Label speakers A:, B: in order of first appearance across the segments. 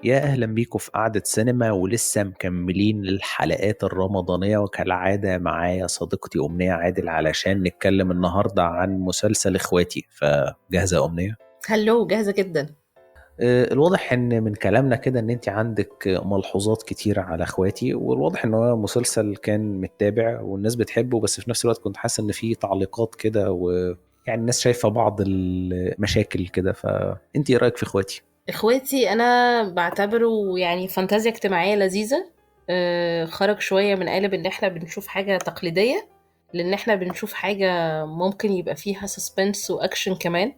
A: يا أهلا بيكم في قعدة سينما، ولسه مكملين الحلقات الرمضانية، وكالعادة معايا صديقتي أمنية عادل علشان نتكلم النهاردة عن مسلسل إخواتي. فجاهزة أمنية؟
B: هلو، جاهزة جدا.
A: الواضح إن من كلامنا كده إن أنت عندك ملحوظات كتيرة على إخواتي، والواضح إن هو مسلسل كان متابع والناس بتحبه، بس في نفس الوقت كنت حاسس إن فيه تعليقات كده ويعني الناس شايفة بعض المشاكل كده. فأنت إيه رأيك في إخواتي؟
B: إخواتي أنا بعتبره يعني فانتازيا اجتماعية لذيذة. خرج شوية من قالب إن إحنا بنشوف حاجة تقليدية، لأن إحنا بنشوف حاجة ممكن يبقى فيها suspense و action كمان.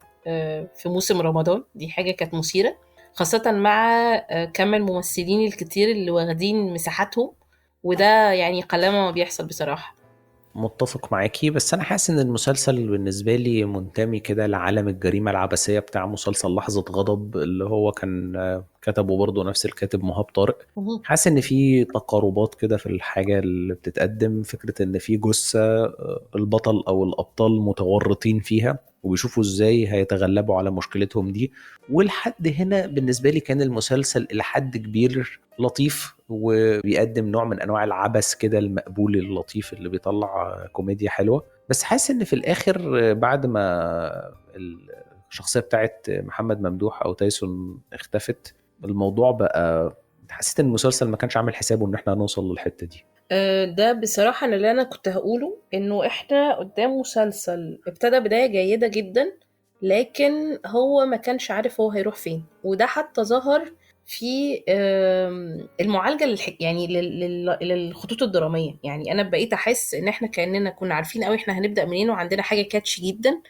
B: في موسم رمضان دي حاجة كانت مثيرة، خاصة مع كم الممثلين الكتير اللي واخدين مساحتهم، وده يعني قلما ما بيحصل بصراحة.
A: متفق معاكي، بس أنا حاسس إن المسلسل بالنسبة لي منتمي كده لعالم الجريمة العبثية بتاع مسلسل لحظة غضب اللي هو كان كتبه برضه نفس الكاتب مهاب طارق. حاسس إن في تقاربات كده في الحاجة اللي بتتقدم، فكرة إن في جثة البطل أو الأبطال متورطين فيها وبيشوفوا إزاي هيتغلبوا على مشكلتهم دي. ولحد هنا بالنسبة لي كان المسلسل إلى حد كبير لطيف، وبيقدم نوع من أنواع العبث كده المقبول اللطيف اللي بيطلع كوميديا حلوة. بس حاسس إن في الآخر بعد ما الشخصية بتاعت محمد ممدوح أو تايسون اختفت، الموضوع بقى حسيت إن المسلسل ما كانش عامل حسابه إن إحنا هنوصل للحتة دي.
B: ده بصراحة اللي أنا كنت هقوله، إنه إحنا قدام مسلسل ابتدى بداية جيدة جدا، لكن هو ما كانش عارف هو هيروح فين، وده حتى ظهر في المعالجة يعني للخطوط الدرامية. يعني أنا بقيت أحس إن إحنا كأننا كنا عارفين قوي إحنا هنبدأ منين، وعندنا حاجة كاتش جدا،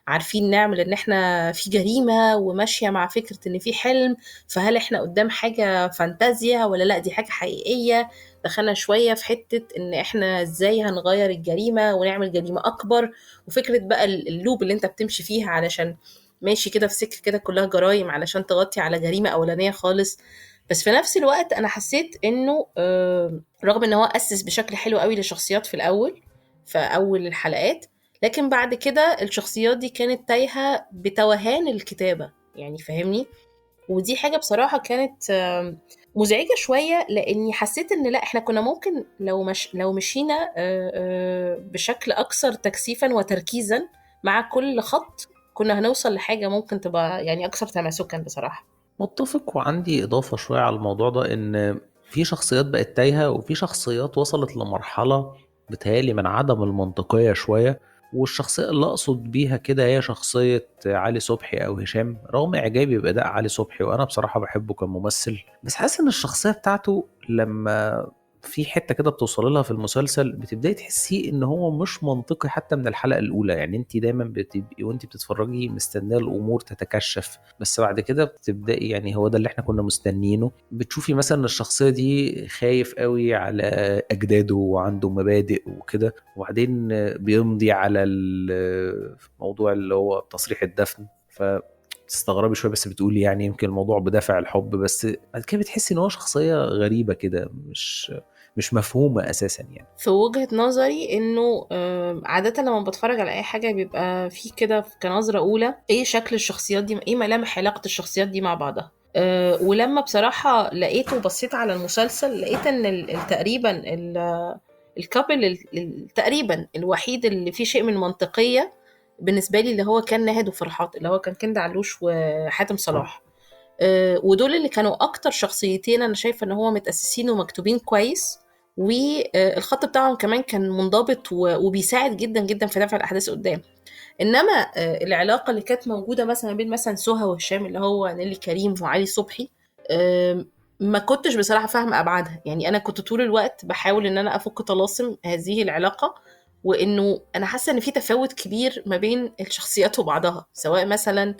B: عارفين نعمل إن إحنا في جريمة وماشية مع فكرة إن في حلم، فهل إحنا قدام حاجة فانتازيا ولا لأ دي حاجة حقيقية. دخلنا شوية في حتة إن إحنا إزاي هنغير الجريمة ونعمل جريمة أكبر، وفكرة بقى اللوب اللي أنت بتمشي فيها علشان ماشي كده في سكة كده كلها جرايم علشان تغطي على جريمة أولانية خالص. بس في نفس الوقت أنا حسيت إنه رغم إن هو أسس بشكل حلو قوي للشخصيات في الأول في أول الحلقات، لكن بعد كده الشخصيات دي كانت تايهة بتوهان الكتابة، يعني فاهمني؟ ودي حاجة بصراحة كانت مزعجة شوية، لأني حسيت إن لا إحنا كنا ممكن لو مشينا بشكل أكثر تكثيفا وتركيزا مع كل خط كنا هنوصل لحاجة ممكن تبقى يعني أكثر تماسكا بصراحة.
A: متفق، وعندي إضافة شوية على الموضوع ده، إن في شخصيات بقت تايهة وفي شخصيات وصلت لمرحلة بتهيألي من عدم المنطقية شوية. والشخصية اللي أقصد بيها كده هي شخصية علي صبحي أو هشام، رغم إعجابي بأداء علي صبحي وأنا بصراحة بحبه كممثل، بس حاسس إن الشخصية بتاعته لما في حتة كده بتوصل لها في المسلسل بتبدأي تحسي إن هو مش منطقي حتى من الحلقة الأولى. يعني أنت دايما بتبقي وأنت بتتفرجي مستنية الأمور تتكشف، بس بعد كده بتبدأي يعني هو ده اللي احنا كنا مستنيينه. بتشوفي مثلا الشخصية دي خايف قوي على أجداده وعنده مبادئ وكده، وبعدين بيمضي على الموضوع اللي هو تصريح الدفن، ف تستغربي شوية بس بتقولي يعني يمكن الموضوع بدافع الحب، بس بعد كده بتحسي ان هو شخصية غريبة كده مش مفهومه اساسا. يعني
B: في وجهه نظري انه عادة لما بتفرج على اي حاجة بيبقى في كده كنظره اولى ايه شكل الشخصيات دي، ايه ملامح علاقة الشخصيات دي مع بعضها. ولما بصراحة لقيته وبصيت على المسلسل لقيت ان تقريبا الكابل تقريبا الوحيد اللي فيه شيء من منطقية بالنسبة لي اللي هو كان ناهد وفرحات، اللي هو كان كند علوش وحاتم صلاح، ودول اللي كانوا أكتر شخصيتين أنا شايفة إن هو متأسسين ومكتوبين كويس، والخط بتاعهم كمان كان منضبط وبيساعد جدا جدا في دفع الأحداث قدام. إنما العلاقة اللي كانت موجودة مثلا بين مثلا سهى وهشام اللي هو نيلي كريم وعلي صبحي، ما كنتش بصراحة فاهمة أبعادها. يعني أنا كنت طول الوقت بحاول إن أنا أفك طلاسم هذه العلاقة، وإنه أنا حاسة إن في تفاوت كبير ما بين الشخصيات وبعضها، سواء مثلا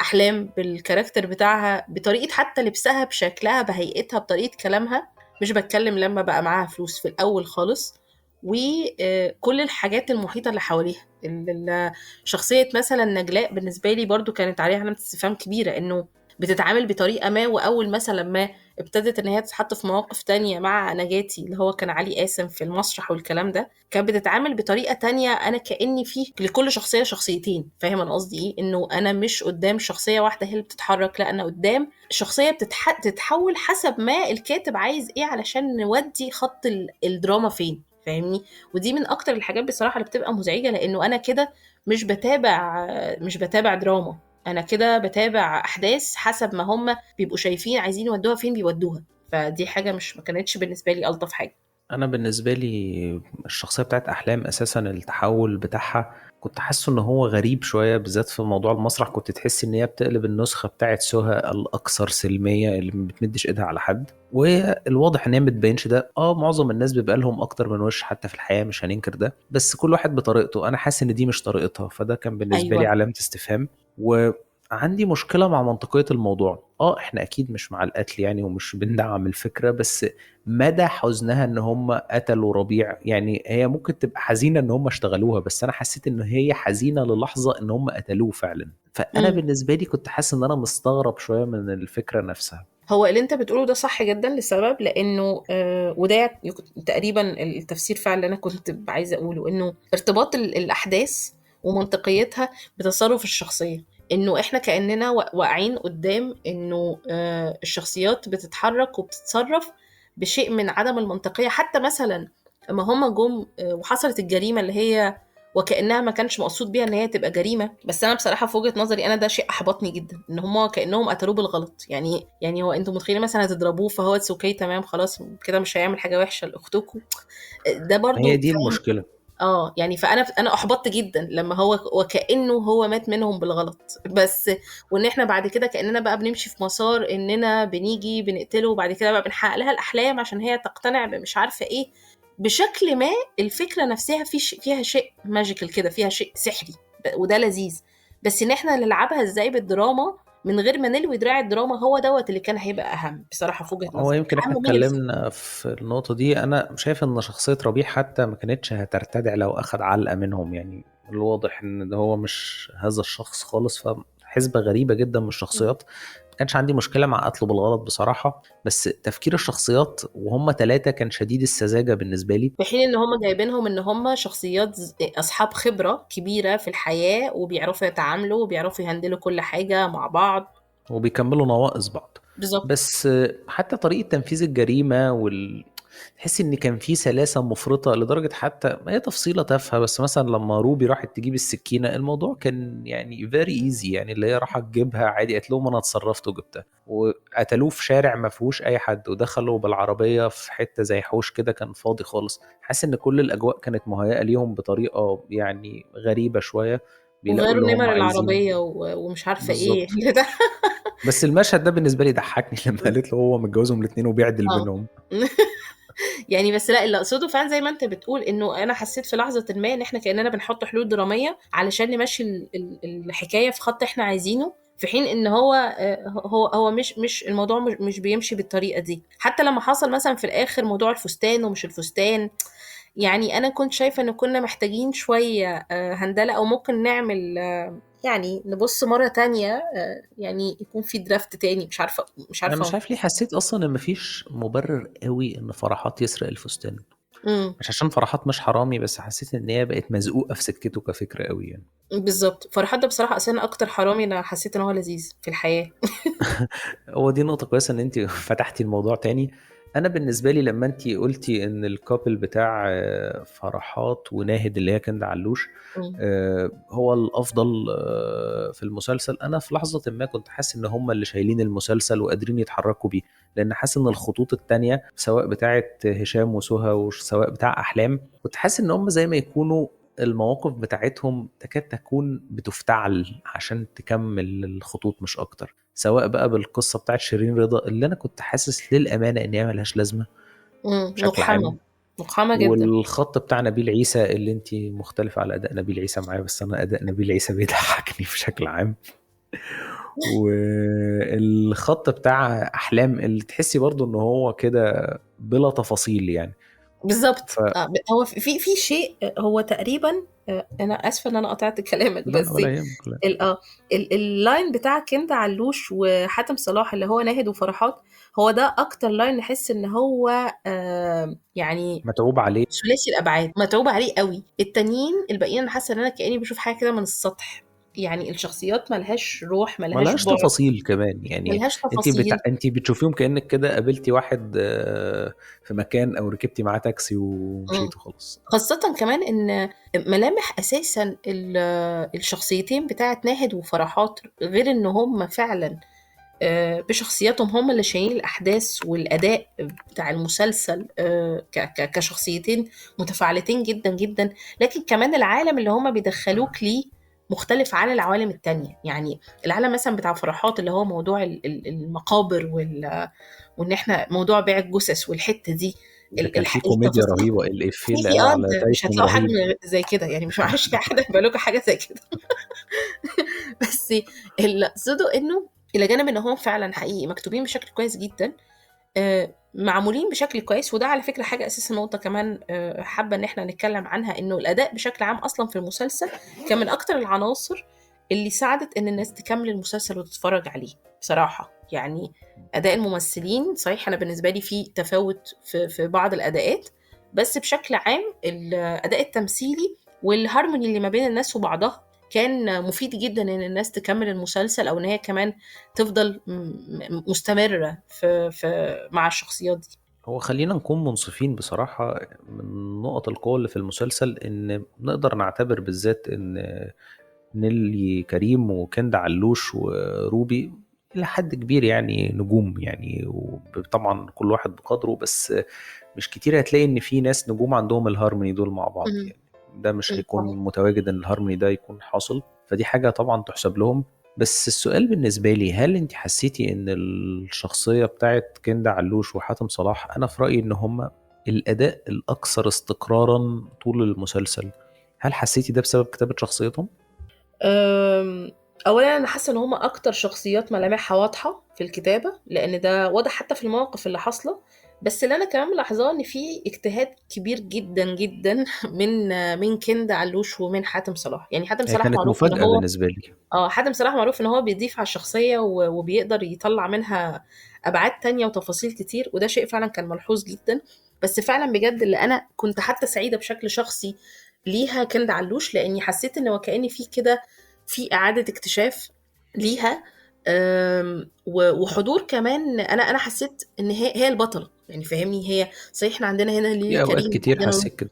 B: أحلام بالكاركتر بتاعها، بطريقة حتى لبسها، بشكلها، بهيئتها، بطريقة كلامها، مش بتكلم لما بقى معاها فلوس في الأول خالص، وكل الحاجات المحيطة اللي حواليها. شخصية مثلا نجلاء بالنسبة لي برضو كانت عليها علامة استفهام كبيرة، إنه بتتعامل بطريقة ما، وأول مثلا ما ابتدت ان هي تتحط في مواقف تانية مع نجاتي اللي هو كان علي قاسم في المسرح والكلام ده، كانت بتتعامل بطريقة تانية. انا كأني في لكل شخصية شخصيتين، فاهم انا قصدي ايه؟ انه انا مش قدام شخصية واحدة هي اللي بتتحرك، لا انا قدام شخصية بتتحول حسب ما الكاتب عايز ايه علشان نودي خط الدراما فين، فاهمني؟ ودي من اكتر الحاجات بصراحة اللي بتبقى مزعجة، لانه انا كده مش بتابع دراما، انا كده بتابع احداث حسب ما هم بيبقوا شايفين عايزين يودوها فين بيودوها. فدي حاجة مش ما كانتش بالنسبة لي الطف حاجة.
A: انا بالنسبة لي الشخصية بتاعت احلام اساسا التحول بتاعها كنت حاسه ان هو غريب شوية، بالذات في موضوع المسرح. كنت تحس ان هي بتقلب النسخة بتاعت سهى الاكثر سلمية اللي ما بتمدش ايدها على حد، والواضح ان هي ما بتبينش ده. معظم الناس بيبقى لهم اكتر من وش حتى في الحياة، مش هننكر ده، بس كل واحد بطريقته. انا حاسس ان دي مش طريقتها، فده كان بالنسبة لي علامة استفهام. وعندي مشكلة مع منطقية الموضوع. احنا اكيد مش مع القتل يعني، ومش بندعم الفكرة، بس مدى حزنها ان هم قتلوا ربيع، يعني هي ممكن تبقى حزينة ان هم اشتغلوها، بس انا حسيت ان هي حزينة للحظة ان هم قتلوه فعلا. فانا بالنسبة لي كنت حاسس ان انا مستغرب شوية من الفكرة نفسها.
B: هو اللي انت بتقوله ده صح جدا لسبب، لانه وده تقريبا التفسير فعلا اللي انا كنت عايزة اقوله، انه ارتباط الاحداث ومنطقيتها بتصرف الشخصية، انه احنا كأننا واقعين قدام انه الشخصيات بتتحرك وبتتصرف بشيء من عدم المنطقية. حتى مثلا اما هما جم وحصلت الجريمة اللي هي وكأنها ما كانش مقصود بيها ان هي تبقى جريمة، بس انا بصراحة في وجهة نظري انا ده شيء احبطني جدا، ان هما كأنهم قتلوه بالغلط. يعني هو انتوا متخيلين مثلا هتضربوه فهو okay تمام خلاص كده مش هيعمل حاجة وحشة لاختكم، ده برضو
A: هي دي المشكلة.
B: يعني فانا احبطت جدا لما هو وكأنه هو مات منهم بالغلط بس، وان احنا بعد كده كأننا بقى بنمشي في مسار اننا بنيجي بنقتله وبعد كده بقى بنحقق لها الاحلام عشان هي تقتنع بمش عارفه ايه بشكل ما. الفكرة نفسها فيها شيء magical كده، فيها شيء سحري وده لذيذ، بس ان احنا نلعبها ازاي بالدراما من غير ما نلوي دراع الدراما هو دوت اللي كان هيبقى اهم بصراحة في وجهه نظري.
A: هو يمكن احنا اتكلمنا في النقطة دي. انا شايف ان شخصية ربيع حتى ما كانتش هترتدع لو اخذ علقه منهم، يعني الواضح ان هو مش هذا الشخص خالص، فحسبه غريبة جدا من الشخصيات. ما كانش عندي مشكلة مع قتله بالغلط بصراحة، بس تفكير الشخصيات وهم ثلاثة كان شديد السذاجة بالنسبة لي،
B: في حين ان هم جايبينهم ان هم شخصيات اصحاب خبره كبيرة في الحياة وبيعرفوا يتعاملوا وبيعرفوا يهندلوا كل حاجة مع بعض
A: وبيكملوا نواقص بعض
B: بالظبط.
A: بس حتى طريقه تنفيذ الجريمة تحس ان كان في سلاسة مفرطة لدرجة حتى ما هي تفصيله تافهة، بس مثلا لما روبي راحت تجيب السكينة الموضوع كان يعني very easy، يعني اللي هي راحت تجيبها عادي، قالت لهم انا اتصرفت وجبتها، وقتلوه في شارع ما فيهوش اي حد، ودخلوا بالعربية في حتة زي حوش كده كان فاضي خالص. حاسس ان كل الاجواء كانت مهيئة ليهم بطريقة يعني غريبة شوية،
B: وغيروا نمر العربية ومش عارفه ايه ده.
A: بس المشهد ده بالنسبة لي ضحكني لما قالت له هو متجوزهم الاثنين وبيعدل بينهم.
B: يعني بس لا، اللي اقصده فعلا زي ما انت بتقول انه انا حسيت في لحظة ما ان احنا كاننا بنحط حلول درامية علشان نمشي الحكاية في خط احنا عايزينه، في حين ان هو هو هو مش الموضوع مش بيمشي بالطريقة دي. حتى لما حصل مثلا في الاخر موضوع الفستان ومش الفستان، يعني انا كنت شايفه ان كنا محتاجين شوية هندله، او ممكن نعمل يعني نبص مرة تانية، يعني يكون في درافت تاني. مش عارفه
A: انا مش عارف ليه حسيت اصلا ان مفيش مبرر قوي ان فرحات يسرق الفستان. مش عشان فرحات مش حرامي، بس حسيت ان هي بقت مزقوقه في سكته كفكرة قوي يعني.
B: بالظبط، فرحات ده بصراحة اصلا اكتر حرامي انا حسيت ان هو لذيذ في الحياة.
A: هو دي نقطة كويسة ان انت فتحتي الموضوع تاني. انا بالنسبة لي لما انت قلتي ان ال couple بتاع فرحات وناهد اللي هي كند علوش هو الافضل في المسلسل، انا في لحظة ما كنت حاسس ان هم اللي شايلين المسلسل وقادرين يتحركوا بيه، لان حاسس ان الخطوط التانية سواء بتاعه هشام وسهى وسواء بتاع احلام، كنت حاسس ان هم زي ما يكونوا المواقف بتاعتهم تكاد تكون بتفتعل عشان تكمل الخطوط مش اكتر، سواء بقى بالقصة بتاعت شيرين رضا اللي انا كنت حاسس للامانة ان هي ملهاش لازمه بشكل عام،
B: مقحمه جدا،
A: والخط بتاع نبيل عيسى اللي انت مختلفة على اداء نبيل عيسى معايا، بس انا اداء نبيل عيسى بيضحكني بشكل عام، والخط بتاع احلام اللي تحسي برضو ان هو كده بلا تفاصيل يعني.
B: بالظبط. هو في شيء، هو تقريبا، انا اسفه ان انا قطعت كلامك،
A: لا
B: بس
A: ولا يهمك، لا.
B: ال line بتاع كندا علوش وحاتم صلاح اللي هو ناهد وفرحات، هو ده اكتر line نحس ان هو يعني
A: متعوب عليه،
B: ثلاثي الابعاد، متعوب عليه قوي. التانيين الباقيين انا حاسه ان انا كاني بشوف حاجة كده من السطح، يعني الشخصيات ملهاش روح، ملهاش
A: ملهاش
B: بعد،
A: تفاصيل كمان، يعني
B: ملهاش تفاصيل.
A: انت بتشوفيهم كأنك كده قابلتي واحد في مكان او ركبتي معاه تاكسي ومشيتي وخلاص.
B: خاصة كمان ان ملامح اساسا الشخصيتين بتاعت ناهد وفرحات، غير ان هم فعلا بشخصياتهم هم اللي شايلين الاحداث والاداء بتاع المسلسل، كشخصيتين متفاعلتين جدا جدا، لكن كمان العالم اللي هم بيدخلوك ليه مختلف عن العوالم التانية. يعني العالم مثلا بتاع فرحات اللي هو موضوع المقابر وان احنا موضوع بيع الجثث والحتة دي،
A: ده كان في كوميديا
B: التفاصيل
A: رهيبة، الإفيه اللي
B: في
A: قاله على
B: انت مش
A: تايسون
B: هتلاقوا حاجة
A: رهيب.
B: زي كده، يعني مش معلش حد يبقى لكم حاجة زي كده. بس اللي اقصده انه الى جانب ان هم فعلا حقيقي مكتوبين بشكل كويس جدا، معمولين بشكل كويس، وده على فكرة حاجة أساسا نقطة كمان، حابة إن إحنا نتكلم عنها، إنه الأداء بشكل عام أصلا في المسلسل كان من أكتر العناصر اللي ساعدت إن الناس تكمل المسلسل وتتفرج عليه بصراحة. يعني أداء الممثلين صحيح أنا بالنسبة لي في تفاوت في بعض الأداءات، بس بشكل عام الأداء التمثيلي والهارموني اللي ما بين الناس وبعضها كان مفيد جدا إن الناس تكمل المسلسل، أو إن هي كمان تفضل مستمرة في مع الشخصيات دي.
A: هو خلينا نكون منصفين بصراحة، من نقط القوة اللي في المسلسل إن نقدر نعتبر بالذات إن نيلي كريم وكندا علوش وروبي إلى حد كبير يعني نجوم، يعني وطبعا كل واحد بقدره، بس مش كتير هتلاقي إن في ناس نجوم عندهم الهارموني دول مع بعض، يعني ده مش هيكون متواجد ان الهارموني ده يكون حاصل، فدي حاجة طبعا تحسب لهم. بس السؤال بالنسبة لي، هل انت حسيتي ان الشخصية بتاعت كندا علوش وحاتم صلاح، انا في رأيي ان هم الأداء الأكثر استقرارا طول المسلسل، هل حسيتي ده بسبب كتابة شخصيتهم؟
B: أولا أنا حاسة إن هم أكتر شخصيات ملامحها واضحة في الكتابة، لأن ده واضح حتى في المواقف اللي حاصلة. بس اللي أنا كمان ملاحظاه إن في اجتهاد كبير جدا جدا من كندا علوش ومن حاتم صلاح. يعني حاتم
A: هي
B: صلاح
A: كانت
B: معروف إن
A: مفاجأة
B: هو
A: بالنسبة لي.
B: حاتم صلاح معروف إن هو بيضيف على الشخصية وبيقدر يطلع منها أبعاد تانية وتفاصيل كتير، وده شيء فعلا كان ملحوظ جدا. بس فعلا بجد اللي أنا كنت حتى سعيدة بشكل شخصي ليها كندا علوش، لأني حسيت إن وكأني في كده في إعادة اكتشاف ليها، وحضور كمان. أنا حسيت إن هي البطلة، يعني فاهمني، هي صحيح إحنا عندنا هنا ليلي
A: في أوقات
B: كريم،
A: كتير
B: عندنا
A: حسيت كده.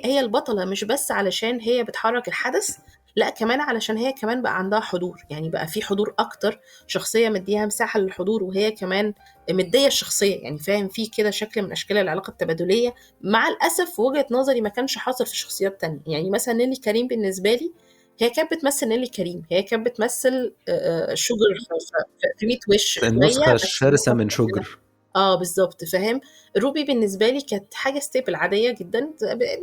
B: هي البطلة، مش بس علشان هي بتحرك الحدث، لا كمان علشان هي كمان بقى عندها حضور، يعني بقى في حضور أكتر، شخصية مديها مساحة للحضور، وهي كمان مدية الشخصية، يعني فاهم، في كده شكل من أشكال العلاقة التبادلية. مع الأسف في وجهة نظري ما كانش حاصل في شخصيات تانية. يعني مثلا نيلي كريم بالنسبة لي هي كانت بتمثل نيلي كريم، هي كانت بتمثل شوجر في 100 وش شوية،
A: النسخة
B: بس
A: الشرسة من
B: النسخة
A: شوجر.
B: بالظبط، فاهم. روبي بالنسبة لي كانت حاجة stable عادية جدا،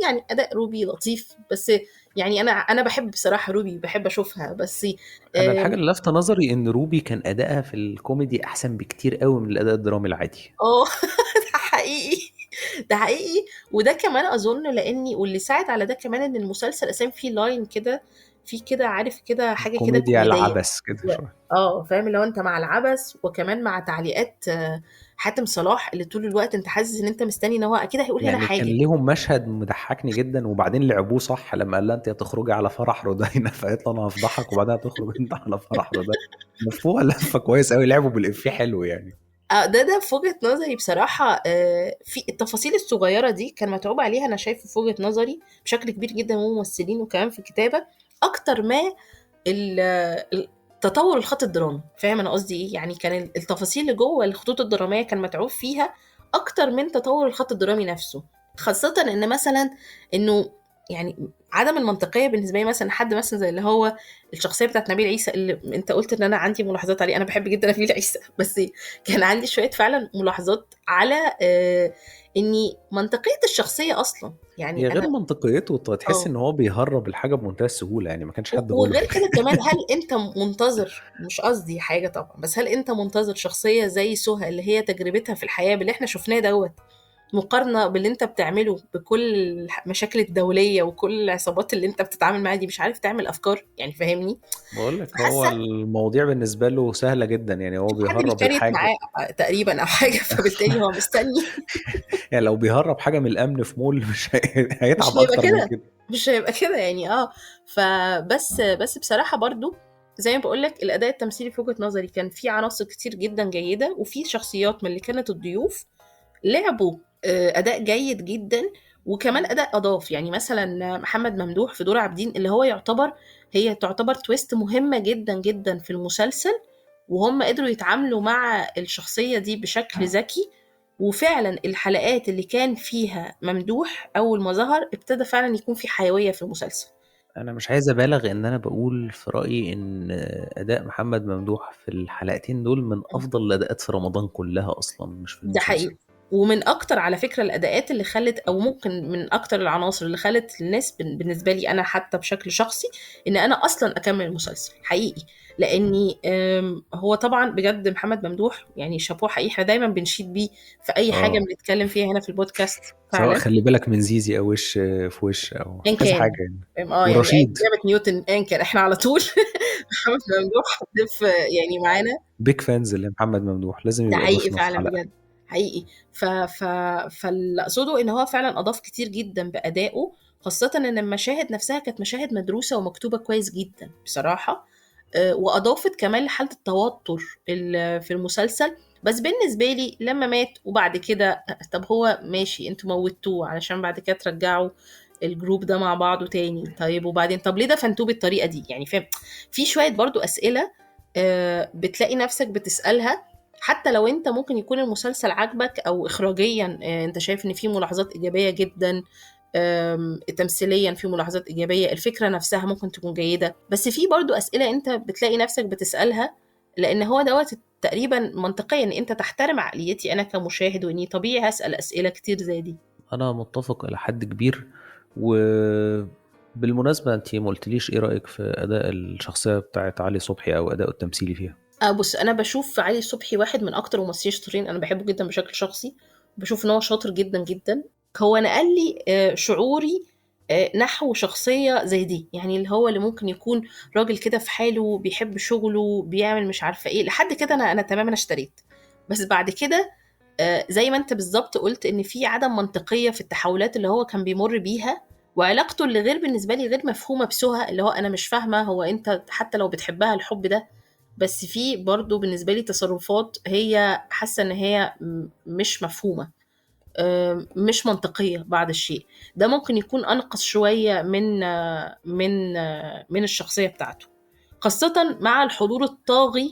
B: يعني أداء روبي لطيف، بس يعني أنا بحب بصراحة روبي، بحب أشوفها. بس
A: أنا الحاجة اللي لفت نظري إن روبي كان أدائها في الكوميدي أحسن بكتير قوي من الأداء الدرامي العادي.
B: ده حقيقي، ده حقيقي. وده كمان أظن لأني، واللي ساعد على ده كمان إن المسلسل أساساً فيه line كده، في كده عارف كده حاجة كده
A: كوميديا
B: كوميدية.
A: العبث كده شوية.
B: فاهم، اللي هو أنت مع العبث، وكمان مع تعليقات حاتم صلاح اللي طول الوقت أنت حاسس إن أنت مستني إن هو أكيد هيقول هنا حاجة.
A: كان ليهم مشهد مضحكني جدا، وبعدين لعبوه صح لما قال لها أنت هتخرجي على فرح رودينا، فقالت له أنا هفضحك، وبعدها تخرج أنت على فرح رودينا. لفوها لفة كويس قوي، لعبوا بالإفيه حلو يعني.
B: ده في وجهة نظري بصراحة، في التفاصيل الصغيرة دي كان متعوب عليها، أنا شايفه في وجهة نظري بشكل كبير جدا من الممثلين وكمان في الكتابة، أكتر ما تطور الخط الدرامي. فاهم أنا قصدي إيه؟ يعني كان التفاصيل اللي جوه الخطوط الدرامية كان متعوب فيها أكتر من تطور الخط الدرامي نفسه. خاصة إن مثلاً إنه يعني عدم المنطقية بالنسبة لي، مثلاً حد مثلاً زي اللي هو الشخصية بتاعت نبيل عيسى اللي أنت قلت إن أنا عندي ملاحظات عليه، أنا بحب جداً نبيل عيسى، بس كان عندي شوية فعلاً ملاحظات على إني منطقية الشخصية أصلاً. يعني
A: هي غير
B: أنا
A: منطقيته، تحس إن هو بيهرب الحاجة بمنتهى السهولة، يعني ما كانش حد
B: وغير
A: غلب.
B: كده كمان، هل أنت منتظر، مش قصدي حاجة طبعاً، بس هل أنت منتظر شخصية زي سهى اللي هي تجربتها في الحياة باللي إحنا شفناه دوت مقارنة باللي انت بتعمله بكل المشاكل الدولية وكل العصابات اللي انت بتتعامل معاها دي، مش عارف تعمل افكار يعني، فاهمني؟
A: بقول لك هو المواضيع بالنسبة له سهلة جدا يعني، هو بيهرب الحاجة
B: معاه تقريبا او حاجة، فبالتالي هو مستني
A: يعني لو بيهرب حاجة من الامن في مول مش هيتعب اكتر من كده،
B: مش هيبقى كده يعني. فبس بصراحة برضو زي ما بقول لك الاداء التمثيلي في وجهه نظري كان في عناصر كتير جدا جيدة، وفي شخصيات من اللي كانت الضيوف لعبوا اداء جيد جدا، وكمان اداء اضاف. يعني مثلا محمد ممدوح في دور عابدين اللي هو هي تعتبر twist مهمة جدا جدا في المسلسل، وهم قدروا يتعاملوا مع الشخصية دي بشكل ذكي. وفعلا الحلقات اللي كان فيها ممدوح اول ما ظهر ابتدى فعلا يكون في حيوية في المسلسل.
A: انا مش عايز ابالغ ان انا بقول في رايي ان اداء محمد ممدوح في الحلقتين دول من افضل الاداءات في رمضان كلها اصلا، مش في المسلسل
B: ده حقيقي. ومن اكتر على فكرة الاداءات اللي خلت، او ممكن من اكتر العناصر اللي خلت الناس بالنسبة لي انا حتى بشكل شخصي ان انا اصلا اكمل المسلسل حقيقي، لاني هو طبعا بجد محمد ممدوح يعني شابوه حقيقي، احنا دايما بنشيد بيه في اي حاجة بنتكلم فيها هنا في البودكاست فعلا،
A: سواء خلي بالك من زيزي او وش في وش او كذا حاجة
B: يعني، ورشيد يعني نيوتن ان كان احنا على طول محمد ممدوح ضيف يعني معانا،
A: big fans لمحمد ممدوح، لازم يبقى
B: ضيفنا فعلا بجد حقيقي. فاللي اقصده ان هو فعلا اضاف كتير جدا بادائه، خاصة ان المشاهد نفسها كانت مشاهد مدروسة ومكتوبه كويس جدا بصراحة، واضافت كمان لحاله التوتر في المسلسل. بس بالنسبة لي لما مات وبعد كده، طب هو ماشي انتوا موتوه علشان بعد كده ترجعوا ال group ده مع بعضه تاني، طيب وبعدين طب ليه دفنتوه بالطريقة دي يعني؟ فاهم؟ في شوية برضو اسئلة بتلاقي نفسك بتسالها، حتى لو انت ممكن يكون المسلسل عاجبك او اخراجيا انت شايف ان في ملاحظات ايجابية جدا، تمثيليا في ملاحظات ايجابية، الفكرة نفسها ممكن تكون جيدة، بس في برضو اسئلة انت بتلاقي نفسك بتسالها، لان هو دوت تقريبا منطقيا ان انت تحترم عقليتي انا كمشاهد، واني طبيعي هسال اسئلة كتير زي دي.
A: انا متفق الى حد كبير. وبالمناسبة انت ما قلتليش ايه رايك في اداء الشخصية بتاعت علي صبحي او اداؤه التمثيلي فيها؟
B: بص، انا بشوف علي صبحي واحد من اكتر الممثلين الشاطرين، انا بحبه جدا بشكل شخصي، بشوف ان هو شاطر جدا جدا. هو نقل لي شعوري نحو شخصية زي دي، يعني اللي هو اللي ممكن يكون راجل كده في حاله، بيحب شغله، بيعمل مش عارفه ايه، لحد كده انا تمام، انا اشتريت. بس بعد كده زي ما انت بالظبط قلت ان في عدم منطقية في التحولات اللي هو كان بيمر بيها، وعلاقته اللي غير بالنسبة لي غير مفهومه بسهى، اللي هو انا مش فاهمه هو انت حتى لو بتحبها الحب ده، بس في برضو بالنسبة لي تصرفات هي حاسة ان هي مش مفهومة، مش منطقية بعض الشيء. ده ممكن يكون أنقص شوية من من من الشخصية بتاعته، خاصة مع الحضور الطاغي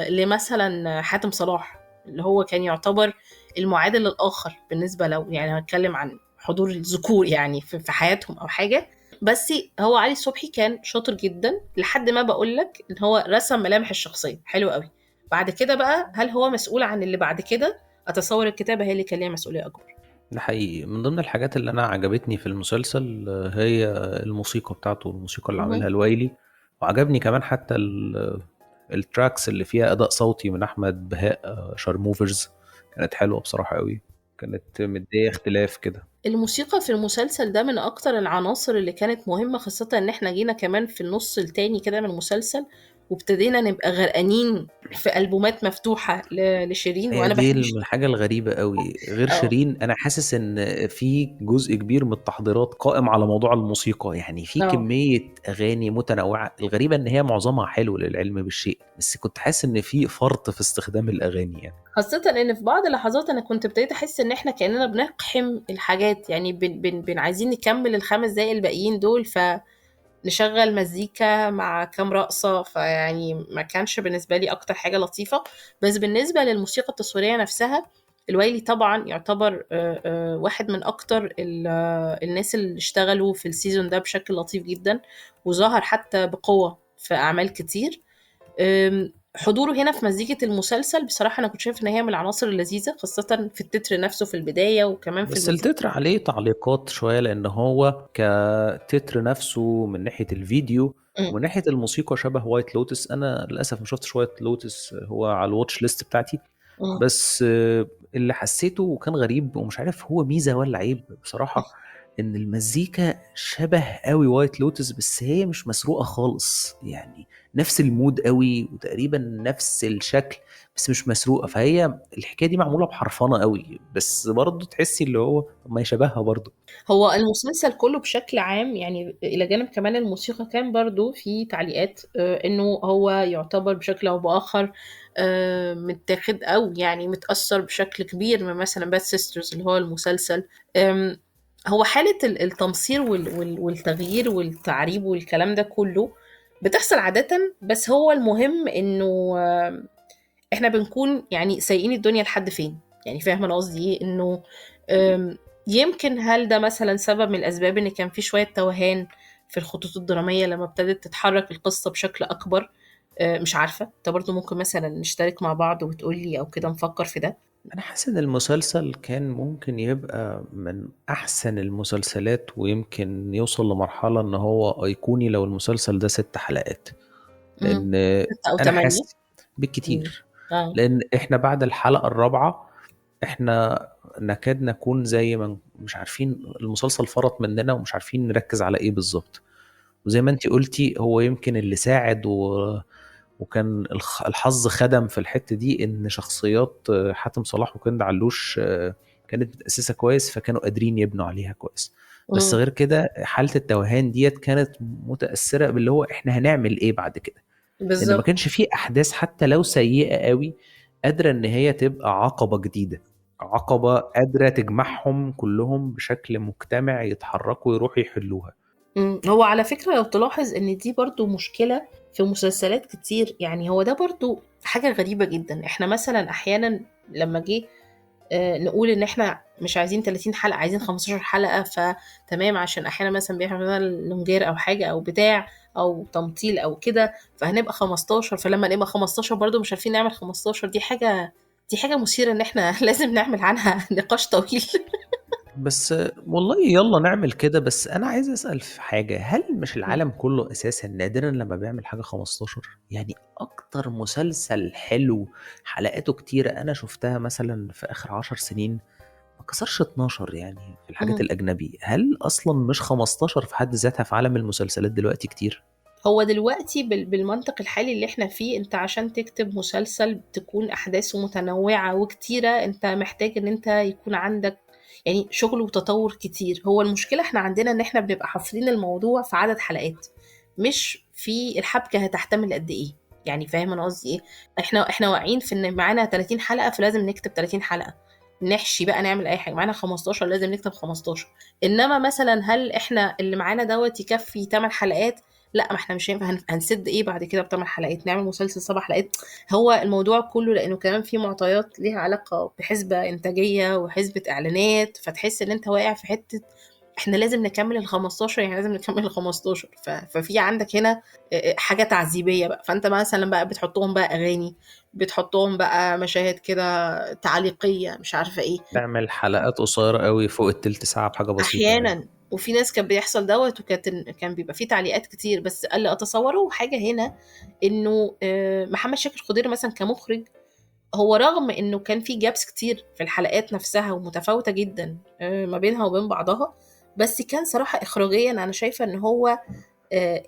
B: لمثلا حاتم صلاح اللي هو كان يعتبر المعادل الآخر بالنسبة لو يعني هنتكلم عن حضور الذكور يعني في حياتهم أو حاجة. بس هو علي صبحي كان شاطر جدا لحد ما بقولك ان هو رسم ملامح الشخصية حلو قوي. بعد كده بقى هل هو مسؤول عن اللي بعد كده؟ اتصور الكتابة هي اللي كان ليها مسؤولية اكبر.
A: ده حقيقي. من ضمن الحاجات اللي انا عجبتني في المسلسل هي الموسيقى بتاعته، الموسيقى اللي عملها الويلي، وعجبني كمان حتى ال tracks اللي فيها اداء صوتي من احمد بهاء شارموفرز، كانت حلوة بصراحة قوي، كانت مدية اختلاف كده.
B: الموسيقى في المسلسل ده من اكتر العناصر اللي كانت مهمة، خاصة ان احنا جينا كمان في النص التاني كده من المسلسل وابتدينا نبقى غرقانين في ألبومات مفتوحة لشيرين. وانا
A: دي الحاجة الغريبة قوي غير شيرين، انا حاسس ان في جزء كبير من التحضيرات قائم على موضوع الموسيقى، يعني في كمية اغاني متنوعة. الغريبة ان هي معظمها حلو للعلم بالشيء، بس كنت حاسس ان في فرط في استخدام الاغاني يعني،
B: خاصة ان في بعض اللحظات انا كنت ابتديت احس ان احنا كأننا بنقحم الحاجات، يعني بن عايزين نكمل الخمس دقايق الباقيين دول، ف نشغل مزيكا مع كام رقصة، فيعني ما كانش بالنسبة لي أكتر حاجة لطيفة. بس بالنسبة للموسيقى التصويرية نفسها، الويلي طبعا يعتبر واحد من أكتر الناس اللي اشتغلوا في ال season ده بشكل لطيف جدا، وظهر حتى بقوة في أعمال كتير. حضوره هنا في مزيكة المسلسل بصراحة أنا كنت شايف إن هي من العناصر اللذيذة، خاصة في التتر نفسه في البداية، وكمان في
A: بس التتر عليه تعليقات شوية، لأن هو كتتر نفسه من ناحية الفيديو ومن ناحية الموسيقى شبه White Lotus. أنا للأسف ما شفتش White Lotus، هو على ال watch list بتاعتي، بس اللي حسيته وكان غريب ومش عارف هو ميزة ولا عيب بصراحة، ان المزيكا شبه قوي White Lotus، بس هي مش مسروقه خالص، يعني نفس ال mood قوي وتقريبا نفس الشكل بس مش مسروقه. فهي الحكاية دي معمولة بحرفنه قوي، بس برضه تحسي اللي هو طب ما يشبهها برضه.
B: هو المسلسل كله بشكل عام يعني الى جانب كمان الموسيقى كان برضه في تعليقات انه هو يعتبر بشكل او باخر متاخد او يعني متاثر بشكل كبير من مثلا Bad Sisters اللي هو المسلسل. هو حالة التمصير والتغيير والتعريب والكلام ده كله بتحصل عادة، بس هو المهم انه احنا بنكون يعني سايقين الدنيا لحد فين، يعني فاهمة انا قصدي ايه؟ انه يمكن هل ده مثلا سبب من الاسباب ان كان في شوية توهان في الخطوط الدرامية لما ابتدت تتحرك القصة بشكل اكبر؟ مش عارفة، انت برضو ممكن مثلا نشترك مع بعض وتقولي او كده نفكر في ده.
A: أنا حاسس إن المسلسل كان ممكن يبقى من أحسن المسلسلات، ويمكن يوصل لمرحلة إن هو أيقوني لو المسلسل ده 6 حلقات، لأن
B: 6 أو
A: أنا
B: 8
A: حاسس بالكتير. لأن إحنا بعد الحلقة الرابعة إحنا نكاد نكون زي ما مش عارفين، المسلسل فرط مننا ومش عارفين نركز على إيه بالظبط. وزي ما أنتي قلتي هو يمكن اللي ساعد وكان الحظ خدم في الحتة دي، إن شخصيات حاتم صلاح وكند علوش كانت متأسسة كويس، فكانوا قادرين يبنوا عليها كويس. بس غير كده حالة التوهان ديت كانت متأثرة باللي هو إحنا هنعمل إيه بعد كده، لأن ما كانش فيه أحداث حتى لو سيئة قوي قادرة إن هي تبقى عقبة جديدة، عقبة قادرة تجمعهم كلهم بشكل مجتمع يتحركوا ويروحوا يحلوها.
B: هو على فكرة لو تلاحظ إن دي برضو مشكلة في مسلسلات كتير، يعني هو ده برضو حاجة غريبة جدا. احنا مثلا احيانا لما جه نقول ان احنا مش عايزين 30 حلقة عايزين 15 حلقة، فتمام، عشان احيانا مثلا بيعمل لونجير او حاجة او بتاع او تمطيل او كده، فهنبقى 15. فلما نبقى 15 برضو مش عارفين نعمل 15. دي حاجة مثيرة ان احنا لازم نعمل عنها نقاش طويل.
A: بس والله يلا نعمل كده. بس أنا عايز أسأل في حاجة، هل مش العالم كله أساسا نادرا لما بيعمل حاجة 15؟ يعني أكتر مسلسل حلو حلقاته كتيرة أنا شفتها مثلا في آخر 10 سنين ما كسرش 12 يعني في الحاجات الأجنبي. هل أصلا مش 15 في حد ذاتها في عالم المسلسلات دلوقتي كتير؟
B: هو دلوقتي بالمنطق الحالي اللي احنا فيه، انت عشان تكتب مسلسل تكون أحداثه متنوعة وكتيرة انت محتاج ان انت يكون عندك يعني شغل وتطور كتير. هو المشكلة احنا عندنا ان احنا بنبقى حاصرين الموضوع في عدد حلقات، مش في الحبكة هتحتمل قد ايه، يعني فاهم انا قصدي ايه؟ احنا واقعين في ان معانا 30 حلقة فلازم نكتب 30 حلقة، نحشي بقى نعمل اي حاجة، معانا 15 لازم نكتب 15. انما مثلا هل احنا اللي معانا دوت يكفي 8 حلقات؟ لا، ما احنا مش هينفع، هنسد ايه بعد كده ب8 حلقات؟ نعمل مسلسل 7 حلقات؟ هو الموضوع كله لانه كمان في معطيات ليها علاقة بحسبة انتاجية وحسبة اعلانات، فتحس ان انت واقع في حتة احنا لازم نكمل ال15، يعني لازم نكمل ال15. ففي عندك هنا حاجة تعذيبية بقى. فانت مثلا بقى بتحطهم بقى اغاني، بتحطهم بقى مشاهد كده تعليقية، مش عارفة ايه،
A: تعمل حلقات قصيرة قوي فوق التلت ساعة بحاجة بسيطة
B: احيانا
A: يعني.
B: وفي ناس كان بيحصل دوت، وكان بيبقى فيه تعليقات كتير. بس اللي اتصوره حاجة هنا انه محمد شاكر خضير مثلا كمخرج، هو رغم انه كان في جابس كتير في الحلقات نفسها ومتفاوتة جدا ما بينها وبين بعضها، بس كان صراحة إخراجيا أنا شايفة إن هو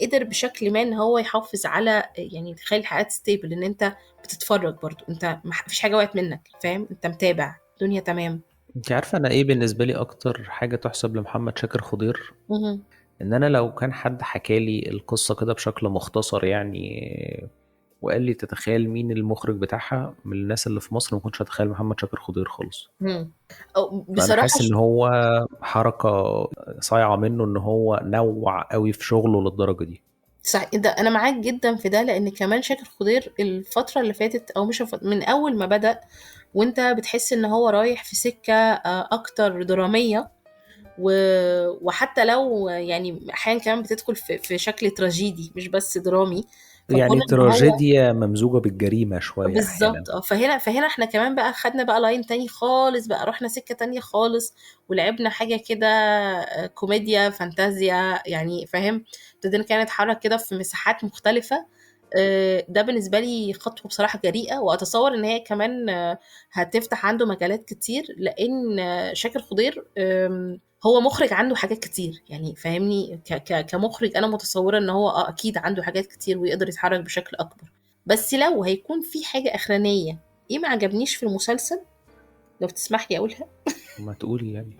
B: قدر بشكل ما إن هو يحافظ على يعني تخلي الحلقات stable، إن أنت بتتفرج برضو، أنت مفيش حاجة وقعت منك، فاهم؟ أنت متابع الدنيا تمام.
A: أنت عارفة أنا إيه بالنسبة لي أكتر حاجة تحسب لمحمد شاكر خضير؟ إن أنا لو كان حد حكالي القصة كده بشكل مختصر يعني وقال لي تتخيل مين المخرج بتاعها من الناس اللي في مصر، ما كنتش هتخيل محمد شاكر خضير خالص.
B: بصراحة
A: حاسس ان هو حركة صايعة منه ان هو نوع قوي في شغله للدرجة دي.
B: صح، ده انا معاك جدا في ده، لان كمان شاكر خضير الفترة اللي فاتت او مش من اول ما بدأ وانت بتحس ان هو رايح في سكة اكتر درامية، وحتى لو يعني احيانا كمان بتدخل في شكل تراجيدي مش بس درامي،
A: يعني تراجيديا ممزوجة بالجريمة شوية
B: بالظبط. فهنا احنا كمان بقى خدنا بقى line تاني خالص، بقى رحنا سكة تانية خالص ولعبنا حاجة كده كوميديا فانتازيا، يعني فاهم؟ ابتدينا كده نتحرك كده في مساحات مختلفة. ده بالنسبة لي خطوة بصراحة جريئة، وأتصور إن هي كمان هتفتح عنده مجالات كتير، لأن شاكر خضير هو مخرج عنده حاجات كتير يعني، فاهمني؟ كمخرج أنا متصورة إن هو أكيد عنده حاجات كتير ويقدر يتحرك بشكل أكبر. بس لو هيكون في حاجة أخرانية إيه ما عجبنيش في المسلسل، لو تسمح لي أقولها.
A: ما تقولي يعني.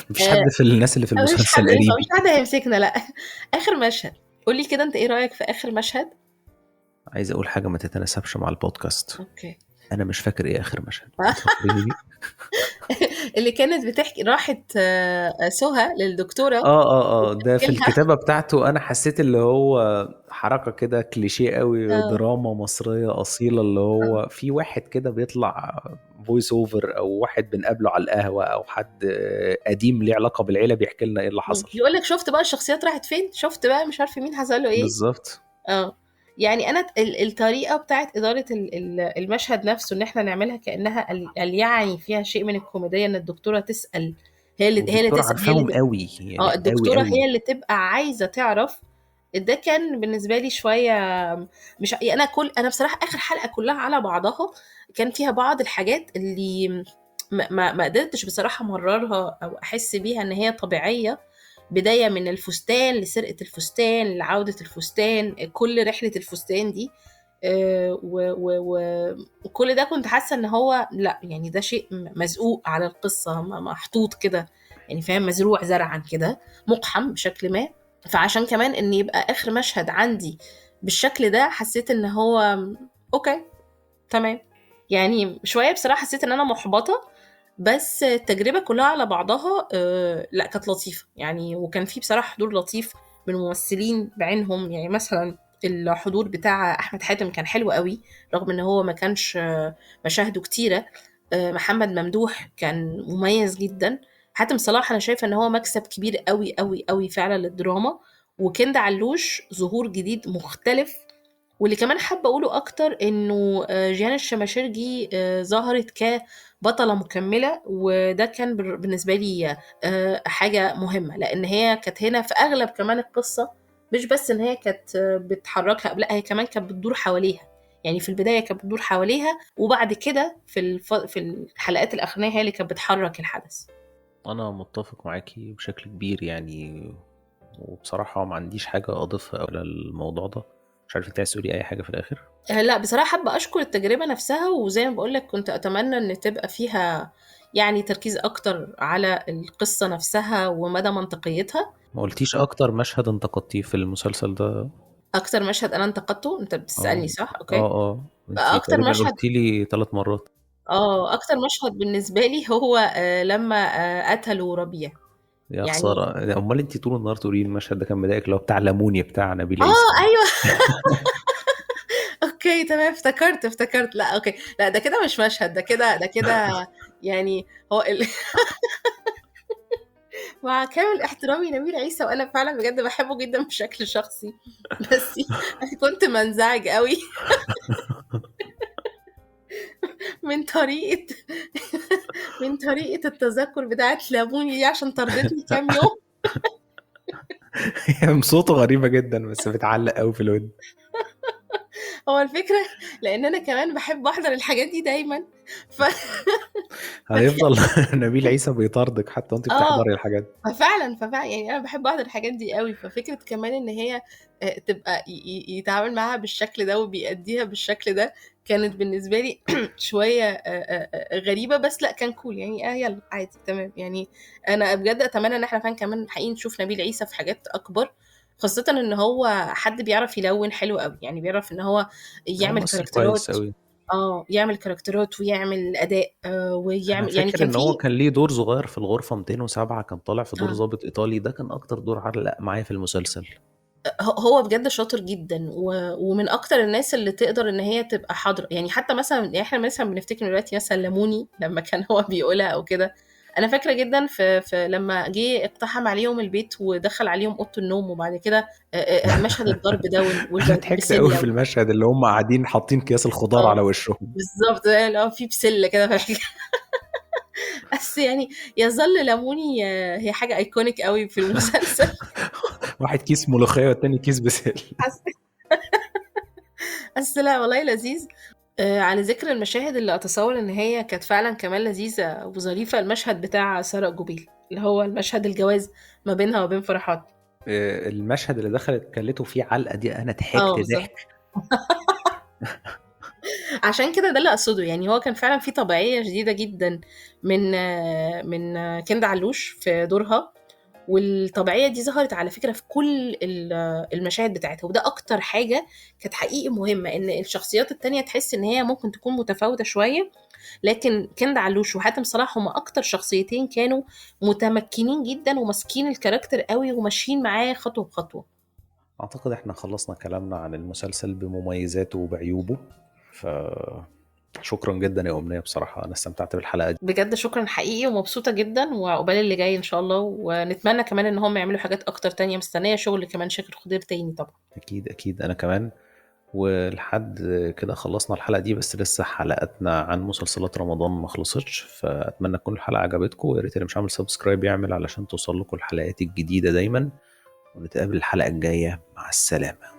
A: مفيش حد في الناس اللي في المسلسل قريب،
B: مش حد هيمسكنا. لا. آخر مشهد، قولي كده أنت إيه رأيك في آخر مشهد؟
A: عايز أقول حاجة ما تتناسبش مع البودكاست.
B: okay.
A: أنا مش فاكر إيه آخر مشهد.
B: اللي كانت بتحكي راحت سهى للدكتورة.
A: ده في الكتابة بتاعته أنا حسيت اللي هو حركة كده كليشيه قوي، دراما مصرية أصيلة، اللي هو في واحد كده بيطلع voice over، أو واحد بنقابله على القهوة، أو حد قديم ليه علاقة بالعيلة بيحكي لنا إيه اللي حصل،
B: يقول لك شفت بقى الشخصيات راحت فين، شفت بقى مش عارف مين حصل له إيه
A: بالظبط.
B: يعني أنا الطريقة بتاعت إدارة المشهد نفسه، إن إحنا نعملها كأنها يعني فيها شيء من الكوميدية، إن الدكتورة تسأل، هي اللي تسأل،
A: عارفاهم قوي يعني،
B: الدكتورة
A: قوي.
B: هي اللي تبقى عايزة تعرف. ده كان بالنسبة لي شوية مش يعني، أنا بصراحة آخر حلقة كلها على بعضها كان فيها بعض الحاجات اللي ما قدرتش بصراحة مررها أو أحس بيها إن هي طبيعية. بداية من الفستان لسرقة الفستان لعودة الفستان، كل رحلة الفستان دي، وكل ده كنت حاسة ان هو لا، يعني ده شيء مزقوق على القصة، محطوط كده يعني، فاهم، مزروع زرعا كده، مقحم بشكل ما. فعشان كمان ان يبقى اخر مشهد عندي بالشكل ده، حسيت ان هو okay تمام يعني. شوية بصراحة حسيت ان انا محبطة، بس التجربة كلها على بعضها لا كانت لطيفة يعني. وكان في بصراحة حضور لطيف من ممثلين بعينهم، يعني مثلا الحضور بتاع أحمد حاتم كان حلو قوي، رغم ان هو ما كانش مشاهده كتيرة. محمد ممدوح كان مميز جدا. حاتم صلاح أنا شايفة ان هو مكسب كبير قوي قوي قوي فعلا للدراما. وكند علوش ظهور جديد مختلف. واللي كمان حابة أقوله أكتر إنه جيهان الشماشرجي ظهرت كبطلة مكملة، وده كان بالنسبة لي حاجة مهمة، لأن هي كانت هنا في أغلب كمان القصة، مش بس إن هي كانت بتحركها، لا هي كمان كانت بتدور حواليها. يعني في البداية كانت بتدور حواليها، وبعد كده في الحلقات الأخرانية هي اللي كانت بتحرك الحدث.
A: أنا متفق معاكي بشكل كبير يعني، وبصراحة ما عنديش حاجة أضيفها على الموضوع ده. مش عارف انت عايز تقولي اي حاجة في الاخر؟
B: لا بصراحة حابة اشكر التجربة نفسها، وزي ما بقولك كنت اتمنى ان تبقى فيها يعني تركيز اكتر على القصة نفسها ومدى منطقيتها.
A: ما قلتيش اكتر مشهد انتقدتيه في المسلسل ده؟
B: اكتر مشهد انا انتقدته؟ انت بتسالني صح؟ okay.
A: اكتر مشهد قلتي لي 3 مرات.
B: اكتر مشهد بالنسبة لي هو لما قتلوا ربيع.
A: يا خسارة يعني... امال انت طول النهار تقولي المشهد ده كان مضايقك، اللي هو بتاع لموني بتاع نبيل عيسى.
B: ايوه. okay تمام، افتكرت. لا okay، لا ده كده مش مشهد، ده كده يعني هو مع كامل احترامي نبيل عيسى، وانا فعلا بجد بحبه جدا بشكل شخصي، بس كنت منزعج قوي من طريقة التذكر بتاعت لابوني دي، عشان طردتني كام يوم.
A: صوته غريبة جدا بس بتعلق قوي في الود.
B: هو الفكرة لأن أنا كمان بحب أحضر الحاجات دي دايما،
A: هيفضل نبيل عيسى بيطاردك حتى وانت بتحضري الحاجات دي.
B: فعلا يعني أنا بحب أحضر الحاجات دي قوي، ففكرة كمان إن هي تبقى يتعامل معاها بالشكل ده وبيأديها بالشكل ده كانت بالنسبة لي شوية غريبة، بس لا كان cool يعني. يلا عادي تمام يعني. أنا بجد أتمنى إن احنا فعلا كمان حقيقي نشوف نبيل عيسى في حاجات أكبر، خاصة إن هو حد بيعرف يلون حلو قوي، يعني بيعرف إن هو يعمل character ات، يعمل character ات ويعمل أداء، ويعمل يعني.
A: كان إن هو كان ليه دور صغير في الغرفة 207، كان طالع في دور ضابط إيطالي، ده كان أكتر دور علق معايا في المسلسل.
B: هو بجد شاطر جدا، ومن اكتر الناس اللي تقدر ان هي تبقى حاضره يعني. حتى مثلا يعني احنا مثلا بنفتكر دلوقتي مثلا لموني لما كان هو بيقولها او كده، انا فاكره جدا في لما جه اقتحم عليهم البيت ودخل عليهم اوضة النوم، وبعد كده مشهد الضرب ده
A: انا ضحكت قوي في المشهد اللي هم قاعدين حاطين اكياس الخضار على وشهم
B: بالظبط، اللي هو في بسلة كده في بس يعني يظل لموني هي حاجة iconic قوي في المسلسل.
A: واحد كيس ملوخية والتاني كيس بسلة.
B: بس لا والله لذيذ. على ذكر المشاهد اللي اتصور ان هي كانت فعلا كمان لذيذة وظريفه، المشهد بتاع ساره جوبيل اللي هو المشهد الجواز ما بينها وبين فرحات،
A: المشهد اللي دخلت كلته فيه علقه دي انا ضحكت ضحك.
B: عشان كده ده اللي اقصده، يعني هو كان فعلا في طبيعية شديدة جدا من كندا علوش في دورها، والطبيعيه دي ظهرت على فكرة في كل المشاهد بتاعتها، وده اكتر حاجة كانت حقيقي مهمة، ان الشخصيات التانية تحس ان هي ممكن تكون متفاوتة شوية، لكن كندا علوش وحاتم صلاح هما اكتر شخصيتين كانوا متمكنين جدا وماسكين ال character قوي وماشيين معاه خطوة بخطوة.
A: اعتقد احنا خلصنا كلامنا عن المسلسل بمميزاته وبعيوبه، فشكرا جدا يا أمنية، بصراحة أنا استمتعت بالحلقة دي
B: بجد، شكرا حقيقي ومبسوطة جدا، وعقبال اللي جاي إن شاء الله، ونتمنى كمان إن هم يعملوا حاجات أكتر تانية، مستنية شغل كمان شاكر خضير تاني طبعا.
A: أكيد أكيد أنا كمان. ولحد كده خلصنا الحلقة دي، بس لسه حلقتنا عن مسلسلات رمضان ما خلصتش، فأتمنى تكون الحلقة عجبتكم، ويا ريت اللي مش عامل subscribe يعمل علشان توصل لكم الحلقات الجديدة دايما، ونتقابل الحلقة الجاية. مع السلامة.